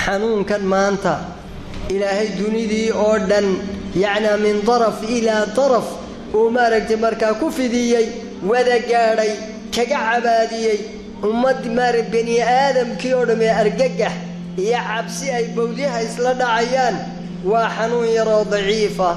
Xanuunkan maanta Ilaahay dunidii oo dhan, yacnaa min daraf ilaa daraf, uu maaragtay markaa ku fidiyey, wada gaadhay, kaga cabaadiyey ummad maara bani aadamkii oo dhamm ee argagax iyo cabsi ay bowdyaha isla dhacayaan, waa xanuun yaroo daciifa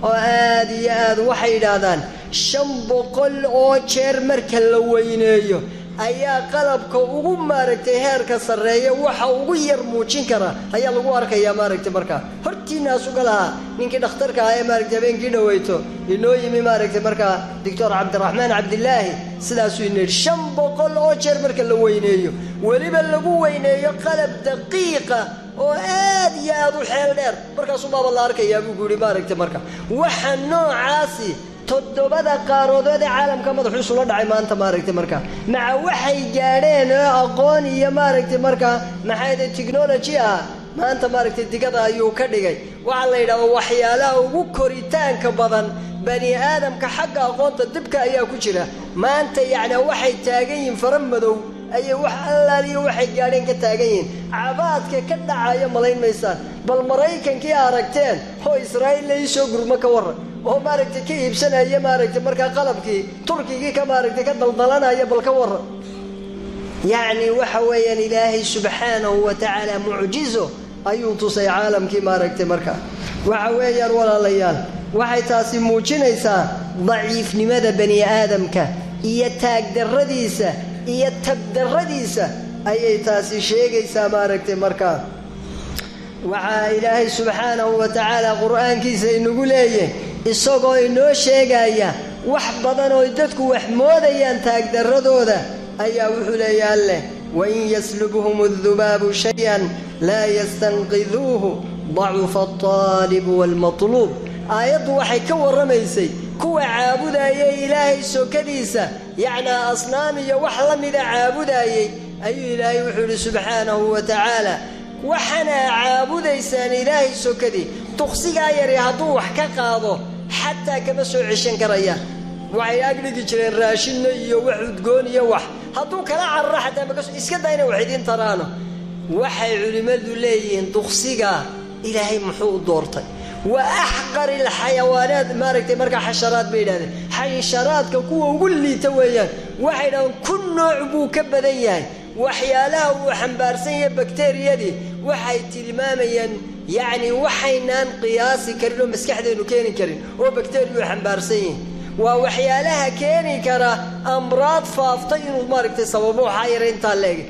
oo aad iyo aad. Waxay yidhaahdaan 500 oo jeer marka la weyneeyo ayaa qalabka ugu maaragtay heerka sarreeya waxa ugu yar muujin kara ayaa lagu arkayaa. Maaragtay markaa hortiinaasu ka lahaa ninkii dhakhtarka ah ee maaragtay habeenkii dhaweyto inoo yimi, maaragtay markaa Doctor Cabdiraxmaan Cabdilaahi, sidaasuu ina yidhi: 500 oo jeer marka la weyneeyo, weliba lagu weyneeyo qalab daqiiqa oo aad iyo aad u xeel dheer, markaasubaaba la arkayaa, buu ku yidhi. Maaragtay marka waxa noocaasi toddobada qaaroodood ee caalamka madaxu isula dhacay maanta, maaragtay markaa maca waxay gaadheen oo aqoon iyo maaragtay markaa maxay technology ah, maanta maaragtay digada ayuu ka dhigay. Waxaa la yidhahdaa waxyaalaha ugu koritaanka badan bani aadamka xagga aqoonta dibka ayaa ku jira maanta. Yacni waxay taagan yihiin fara madow ayay wax allaaliyo waxay gaadheen ka taagan yihiin. Cabaadka ka dhacaya malayn maysaan. Bal Maraykankii aragteen oo Israa'iil la iisoo gurmo ka warran, oo maaragtay ka iibsanaya maaragtay markaa qalabkii Turkigii ka maaragtay ka daldalanaya, bal ka warran. Yacni waxa weeyaan Ilaahay subxaanahu wa tacaala mucjizo ayuu tusay caalamkii. Maaragtay markaa waxa weeyaan, walaalayaal, waxay taasi muujinaysaa daciifnimada bani aadamka iyo taagdarradiisa iyo tabdarradiisa ayay taasi sheegaysaa. Maaragtay markaa waxaa Ilaahay subxaanahu wa tacaala Qur'aankiisa inagu leeyahay, isagoo inoo sheegaya wax badan oo dadku wax moodayaan taagdarradooda, ayaa wuxuu leeyahay Alleh: "Wain yaslubhum adubaabu shay-an laa yastanqiduuhu dacufa altaalibu waalmatluub." Aayaddu waxay ka warramaysay kuwa caabudayay Ilaahay sokadiisa, yacnaa asnaam iyo wax la mida caabudayey. Ayuu Ilaahay wuxuu yidhi subxaanahu wa tacaala: "Waxaanaa caabudaysaan Ilaahay sokadii, duqsigaa yari hadduu wax ka qaado xataa kama soo ceshan karayaan." Waxay agdhigi jireen raashinna iyo wax udgoon iyo wax, hadduu kala cararo xataa maka iska daa inay wax idiin taraano. Waxay culimmadu leeyihiin, duqsigaa Ilaahay muxuu u doortay? Wa axqari alxayawaanaat, maaragtay markaa xasharaad bay yidhahdeen, xasharaadka kuwa ugu liita weeyaan. Waxay yidhahdeen kun nooc buu ka badan yahay waxyaalaha uu xambaarsan yahay bakteriyadii. Waxay tilmaamayaan yacni waxaynaan qiyaasi karin oo maskaxdeenu keeni karin oo bakteriya uu xambaarsan yihin. Waa waxyaalaha keeni kara amraad faaftay inuu maaragtay sababo waxaa yara intaa leeg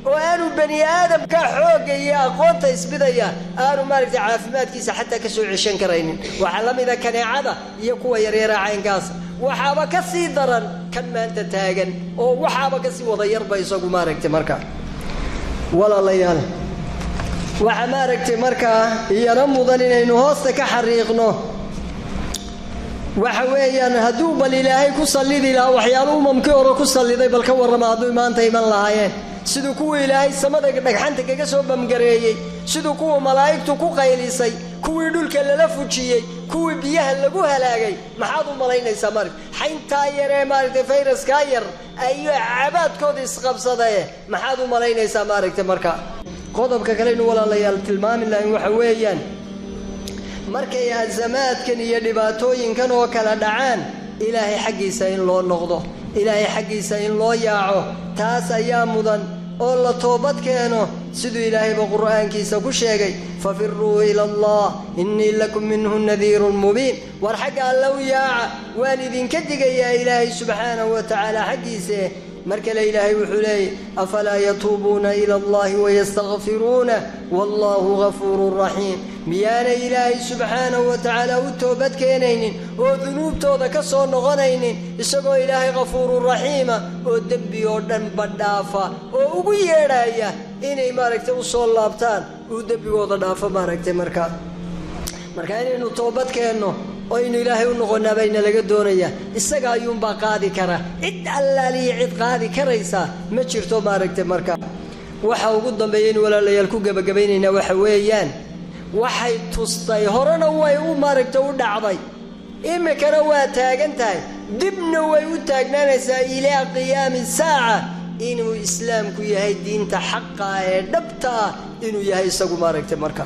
oo aanu bani aadamka xoogga iyo aqoonta isbidaya aanu maaragtay caafimaadkiisa xataa ka soo ceshan karaynin. Waxaa la mida kaneecada iyo kuwa yaryara caynkaas. Waxaaba ka sii daran kan maanta taagan oo waxaaba kasii wada yarba isagu. Maaragtay markaa, walaalayaal, waxaa maaragtay markaa iyana mudan inaynu hoosta ka xariiqno waxa weeyaan, hadduu bal Ilaahay ku sallidi lahaa waxyaalo umamkii hore ku salliday, bal ka warrama hadduu maanta iman lahaayeen? Siduu kuwa Ilaahay samada dhagxanta kaga soo bamgareeyey, siduu kuwa malaa'igtu ku qaylisay, kuwii dhulka lala fujiyey, kuwii biyaha lagu halaagay, maxaad u malaynaysaa? Maaragta xayntaa yar ee maaragtay fayraskaa yar ayuu cabaadkooda isqabsadaye, maxaad u malaynaysaa? Maaragtay markaa qodobka kaleynu, walaalayaal, tilmaami lahayn waxa weeyaan, markay azamaadkan iyo dhibaatooyinkan oo kala dhacaan, Ilaahay xaggiisa in loo noqdo, Ilaahay xaggiisa in loo yaaco, taas ayaa mudan oo la toobad keeno, siduu Ilaahayba Qur'aankiisa ku sheegay: "Fafiruu ila Allah, innii lakum minhu nadiirun mubiin." War xagga Alla u yaaca, waan idinka digayaa Ilaahay subxaanahu wa tacaala xaggiise. Mar kale Ilaahay wuxuu leeyay: "Afalaa yatuubuuna ila Allahi wayastakfiruuna wallahu gafuurun raxiim." Miyaanay Ilaahay subxaanahu wa tacaala u toobad keenaynin oo dunuubtooda ka soo noqonaynin, isagoo Ilaahay ghafuurun raxiima oo dembi oo dhanba dhaafa, oo ugu yeedhaya inay maaragtay u soo laabtaan, uu dembigooda dhaafo? Maaragtay marka inaynu toobad keenno oo aynu Ilaahay u noqonnaa bayna laga doonayaa. Isaga ayuunbaa qaadi kara, cid allaaliya cid qaadi karaysa ma jirto. Maaragtay marka waxa ugu dambeeya in walaalayaal ku gebagabaynaynaa waxa weeyaan, waxay tustay, horena way u maaragtay u dhacday, iminkana waa taagan tahay, dibna way u taagnaanaysaa ilaa qiyaami saaca, inuu Islaamku yahay diinta xaqa ee dhabta ah. inuu yahay isagu maaragtay. Marka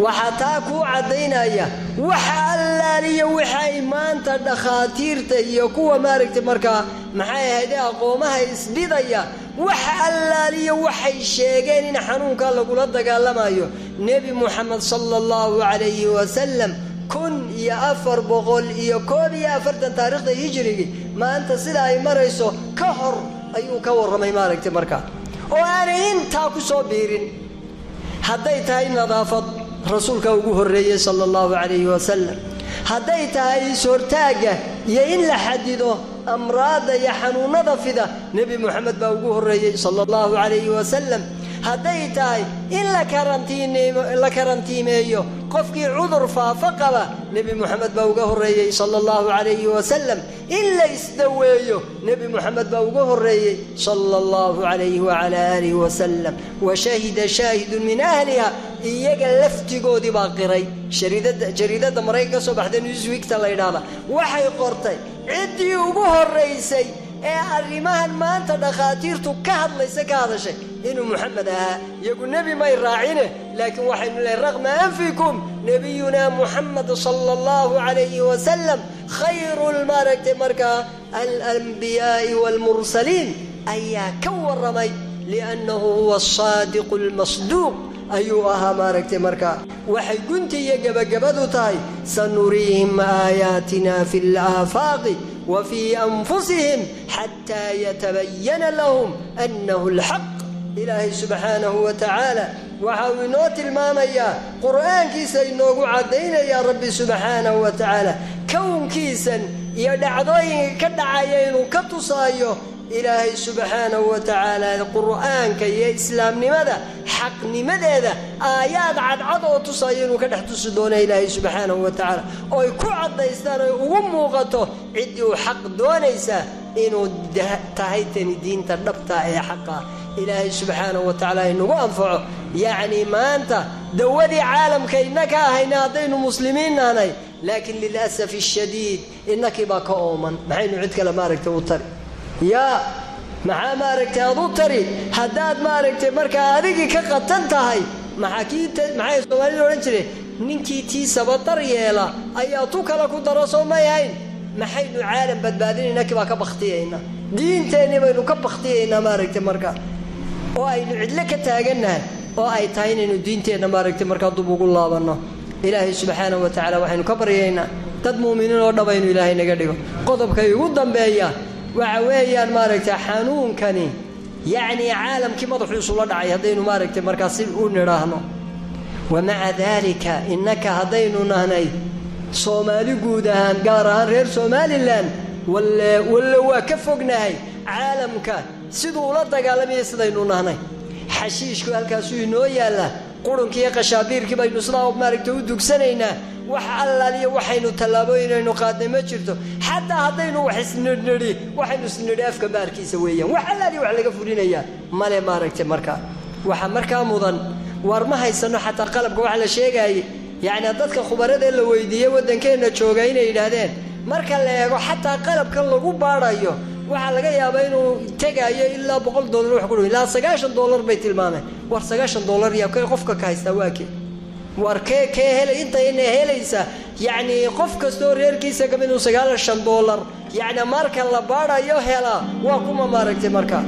waxaa taa kuu caddaynaya wax allaaliyo waxay maanta dhakhaatiirta iyo kuwa maaragtay markaa maxay ahayd aqoomaha isbidaya, wax allaaliyo waxay sheegeen in xanuunkaa lagula dagaalamayo, Nebi Muxamed sala allahu calayhi wasalam 1441 taariikhda hijrigii maanta sida ay marayso ka hor ayuu ka warramay maaragtay markaa, oo aanay intaa ku soo biirin. Hadday tahay nadaafad, rasuulka ugu horreeyey sala allahu calayhi wasalam. Hadday tahay is-hortaagga iyo in la xadido amraadda iyo xanuunnada fida, Nebi Moxamed baa ugu horreeyey sala allahu calayhi wasalam. Hadday tahay in la karantiimeeyo qofkii cudur faafa qaba, Nebi Moxamed baa uga horreeyey sala allahu calayhi wasalam. In la isdaweeyo, Nebi Moxamed baa uga horreeyey sala allahu calayhi wacalaa aalihi wasalam. Wa shahida shaahidun min ahliha, iyaga laftigoodii baa qiray. Jariidadda Maraykan ka soo baxday, Newsweekta la yidhaahda, waxay qortay ciddii ugu horraysay ee arrimahan maanta dhakhaatiirtu ka hadlaysa ka hadashay inuu Muxamed ahaa. Iyagu nebi may raacine, laakiin waxaynu lehay raqma anfikum, nebiyunaa Muxamed sala allahu calayhi wasalam khayru maaragtay markaa alanbiyaa'i waalmursaliin ayaa ka warramay, liannahu huwa asaadiqu almasduuq ayuu ahaa maaragtay. Markaa waxay gunti iyo gebagabadu tahay sanuriihim aayaatina fi alaafaaqi wa fii anfusihim xataa yatabayana lahum annahu alxaq. Ilaahay subxaanahu wa tacaala waxa uu inoo tilmaamayaa, qur'aankiisa inoogu caddaynayaa Rabbi subxaanahu wa tacaala kownkiisan iyo dhacdooyinka ka dhacaya inuu ka tusaayo Ilaahay subxaanahu wa tacaala qur'aanka iyo islaamnimada xaqnimadeeda, aayaad cadcad oo tusaayo inuu ka dhex tusi doono Ilaahay subxaanahu wa tacaala, ooy ku caddaystaan oy ugu muuqato ciddii uu xaq doonaysaa inuu tahay tani diinta dhabta ee xaqa. Ilaahay subxaanahu wa tacaala inagu anfaco. Yacnii maanta dawadii caalamka innaka ahayna haddaynu muslimiin nahnay, laakiin lilasafi ashadiid innakii baa ka ooman. Maxaynu cid kale maaragtay u tari? Yaa maxaa maaragtay aad u tari haddaad maaragtay markaa adigii ka qatan tahay? Maxaa kii maxay Soomaalida odhan jireen? Ninkii tiisaba dar yeela ayaa tu kale ku daro, soo may ahayn? Maxaynu caalam badbaadin? Innakii baa ka bakhtiyaynaa, diinteennii baynu ka bakhtiyaynaa maaragtay markaa, oo aynu cidlo ka taagannahay, oo ay tahay inaynu diinteenna maaragtay markaa dub ugu laabanno. Ilaahay subxaanahu wa tacaala waxaynu ka baryaynaa dad mu'miniin oo dhab aynu Ilaahay naga dhigo. Qodobka igu dambeeya waxa weeyaan maaragtay xanuunkani yacnii caalamkii madaxu isula dhacay haddaynu maaragtay markaa si u nidhaahno. Wa maca daalika innaka haddaynu nahnay Soomaali guud ahaan, gaar ahaan reer Somalilan, walle walle waa ka fognahay caalamka siduu ula dagaalamaya sidaynu nahnay. Xashiishku halkaasuu inoo yaallaa, qurunkiiyo qashaabiirkii baynu sidaa maaragtay u dugsanaynaa. Wax allaaliyo waxaynu tallaabooyinaynu qaadnay ma jirto. Xataa haddaynu wax isnidhnidhi, waxaynu isnidhi afka baarkiisa weeyaan, wax allaaliyo wax laga fulinayaa male maaragtay. Markaa waxaa markaa mudan, waar ma haysano xataa qalabka waxa la sheegaayey. Yacni dadka khubarada la weydiiyey waddankeenna jooga inay yidhaahdeen marka la eego xataa qalabkan lagu baadhayo waxaa laga yaabaa inuu tegaayo ilaa $100, wax ku dhow ilaa $90 bay tilmaameen. War $90 yaa kee qofka ka haystaa? Waa kee? War kee kee helay intayna helaysa? Yacnii qof kastoo reerkiisa kama inuu $90 yacni marka la baadhayo helaa waa kuma maaragtay markaa?